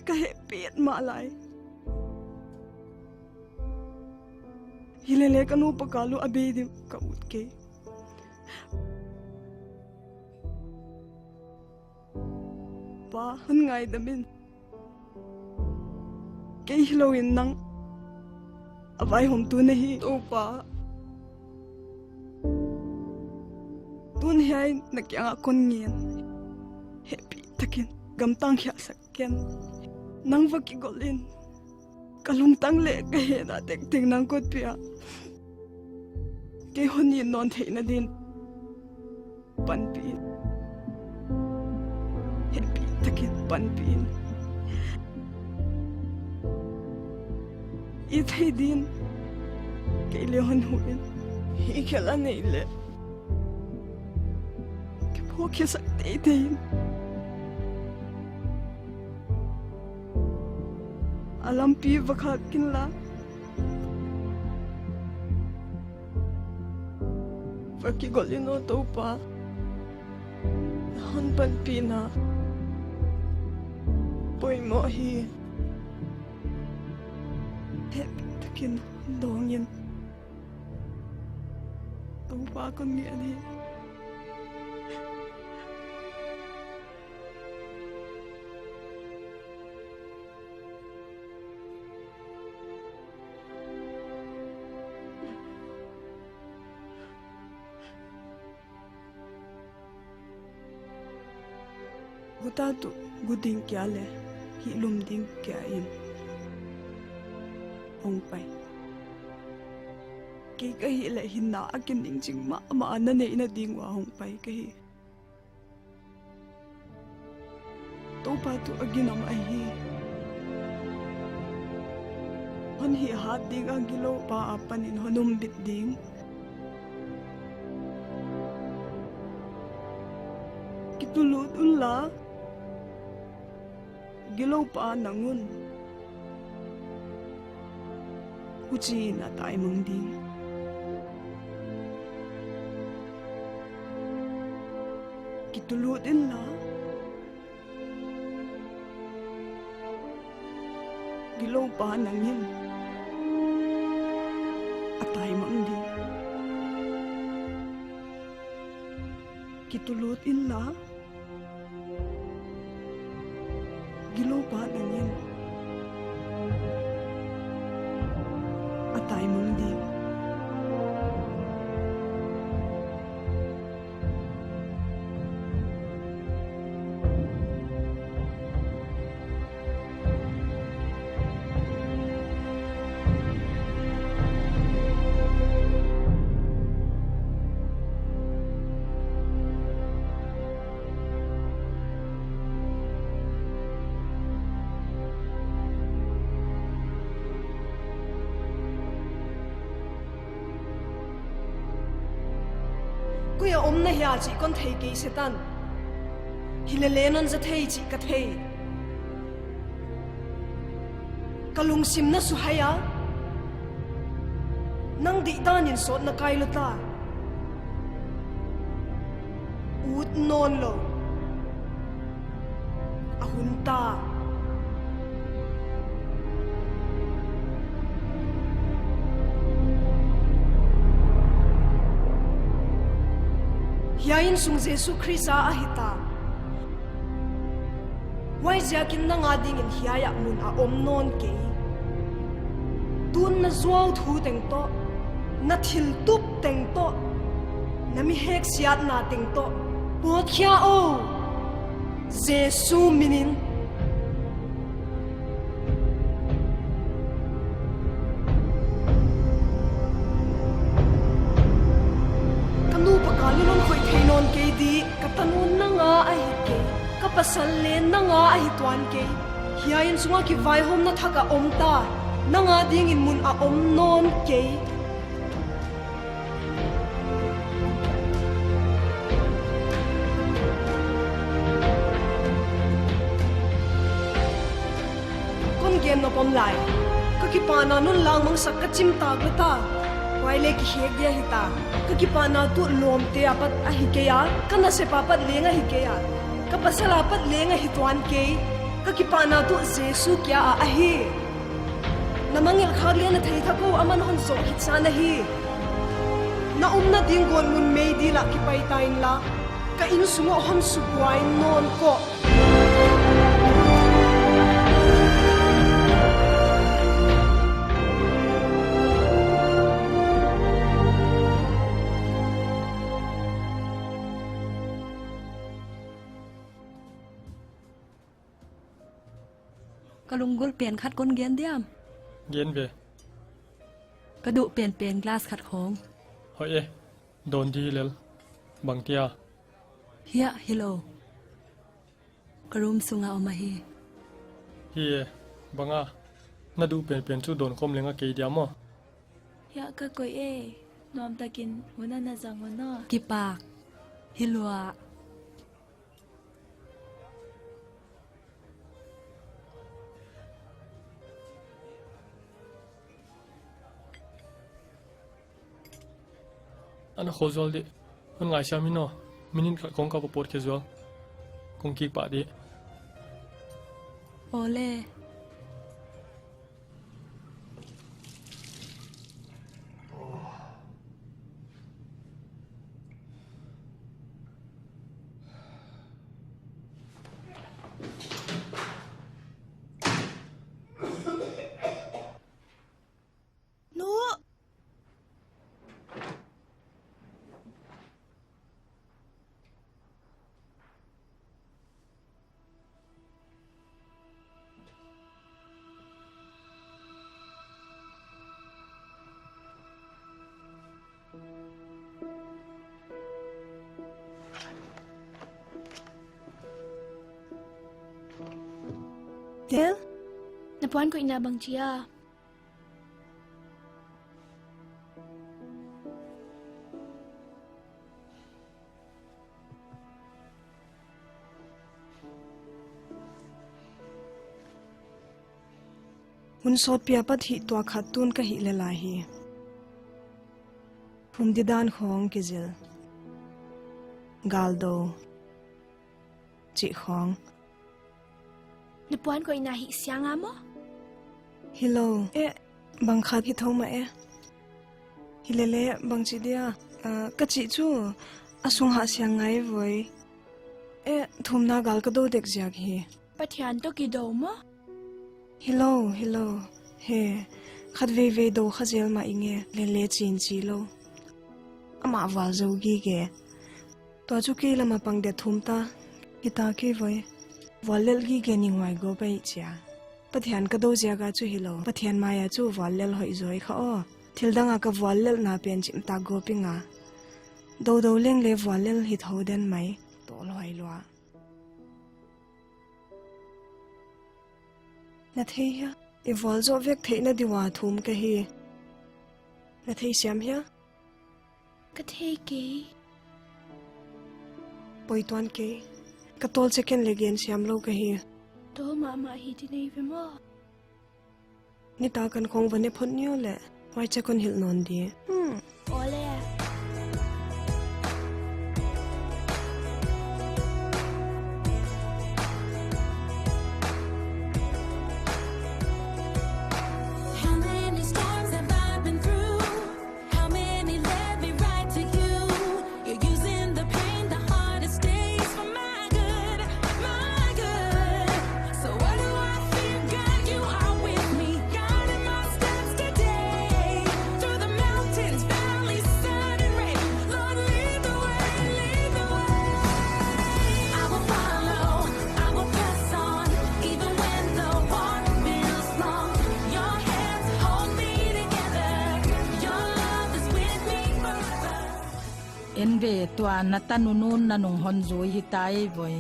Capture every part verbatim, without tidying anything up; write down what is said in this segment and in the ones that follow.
ka hehpih mah lai. Hilele ka nupa kal uh a bei dim ka ut kei. Pa, hon ngaidam in. Kei hilou in nang a vaihawmtu na hi. Toupa, tun hiai na kiangah kon ngen. Hehpihtakin gamtang khiaksak ken. Nang va kigolh in. Ka lungtang leh ka hehna tengteng nang kon pia. Kei hon it nawn theihna din panpih in. Hehpihtakin panpih in. I thei din kei leng hon huh in. Hi khel a neih leh ka phawk khiaksak teitei in. A lampi va khak inla. Va kigolh in aw Toupa. Hon panpihna poimoh hi. Hehpihtakin dawng in. Toupa, kon ngen hi. Huta tu gu ding kia leh, hih lum ding kia in hong pai. Kei ka hih leh hinna a kiningching mahmah na neihna ding ua hong pai ka hi. Toupa tu a ginom ahi. Hon hihhat ding a, gilou pa apan in hon um bit ding. Kitulut unla, gilou pa nang un. Huchiin a taimang ding. Kitulut inla, gilou pa nang in a taimang ding. Kitulut inla, gilou pa nang in a taimang ding. Koi a om na hia chih kon thei kei, Setan. Hilele non za thei chih ka thei. Ka lungsim na suhai a, nang deihdan in sawt na kai lua ta. Ut nawnlou. A hun ta. Hiai innsung Jesu Khrist a ahi ta. Huaiziakin nang adingin hiai ah mun a om nawn kei. Tun na zuau thu teng toh, na thil tup teng toh, na mi heksiatna teng toh pawtkhia aw, Jesu minin. Ka nupa kal un hon khoih thei nawn kei di. Ka tanu nang a ahi kei. Ka pasal leng nang a ahi tuan kei. Hiai innsung a kivaihawmna thak a om ta. Nang adingin mun a om nawn kei. Kon gen nop om lai. Ka kipahna non langmangsak ka chim tak lua ta. Huai leh kikhek dia hi ta. Ka kipahna tuh lawmte apat ahi kei a, ka nasep apat leng ahi kei a, ka pasal apat leng ahi tuan kei. Ka kipahna tuh Jesu kia ah ahi. Na mangngilh khak leh na theithak uh, aman hon zoh khit san ahi. Na omna ding gawtmun meidil ah kipai ta inla, ka innsung uah hon subuai nawn koh. Ka lunggulh pen khat kon gen diam? Gen ve. Ka duh penpen glass khat khong. Hoih e, dawn di lel. Bangchi a? Hiah, hilou. Ka room sunga om ahi. Hi e, bang a? Na duh penpen chu dawn khawm leng a kei dia maw? Hiah ka koih e, nuamtakin hun ana zang un aw. Kipak. Hi lua. Ana kho zual di. Hon ngaisiam in aw. Minute khat khong ka va pawt khe zual. Kong kik pah di. Aw le. Nu. Tel? Na puan koihna bangchi a? Hun sawtpi apat hi tua khat tun ka hih lel ahi. Phum didan khong kizil. Gal do. Chih khong. Na puan koihna hih siang a maw? Hilou. Eh, bang khat hi thou mah e. Hi lele, bangchi dia. Ah, ka chih chu, a sung hah siang ngai voi. Eh, thumna gal ka do dek ziak hi. Pathian toh kidou maw? Hilou, hilou. He, khat veivei do kha zel mah ing e, lele chin chi lou. Amah vualzou gige. Tua chu kei lam a pang det thum ta. Hita kei voi. Vuallelh gige ni huai gawp ei chia. Pathian ka do ziak a chu hilou. Pathian mai a chu vuallelh hoih zaw i kha aw. Thil dang a ka vuallelhna pen chimtak gawp ing a. Dodou leng le vuallelh hi thou den mai. Tawlhuai lua. Na thei hia? I vualzoh vek theihna di ua thum ka hi. Na theisiam hia? Ka thei kei. Poi tuan kei. Ka tawl chiah ken le gen siam lou ka hi. Tawl mahmah hi di nei ve maw? Nitak a khong va ne phot ni aw le. Huai chiah kon hilh nawn di. Hmm. Aw le. How many storms have I been through? How many led me right to you? You're using the pain, the hardest days for my good, my good. So what do I fear? God, you are with me, guiding my steps today. Through the mountains, valleys, sun and rain, Lord, lead the way, lead the way. I will follow, I will press on, even when the walk feels long. Your hands hold me together, your love is with me forever. En ve, tua na tanu nun na nung hon zui hi ta ei voi.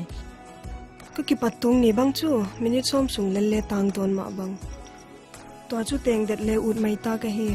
Ka kipat tung ni bang chu, minute sawm sung lel le tang tawn mah bang. Tua chu teng det le ut mai ta ka hi.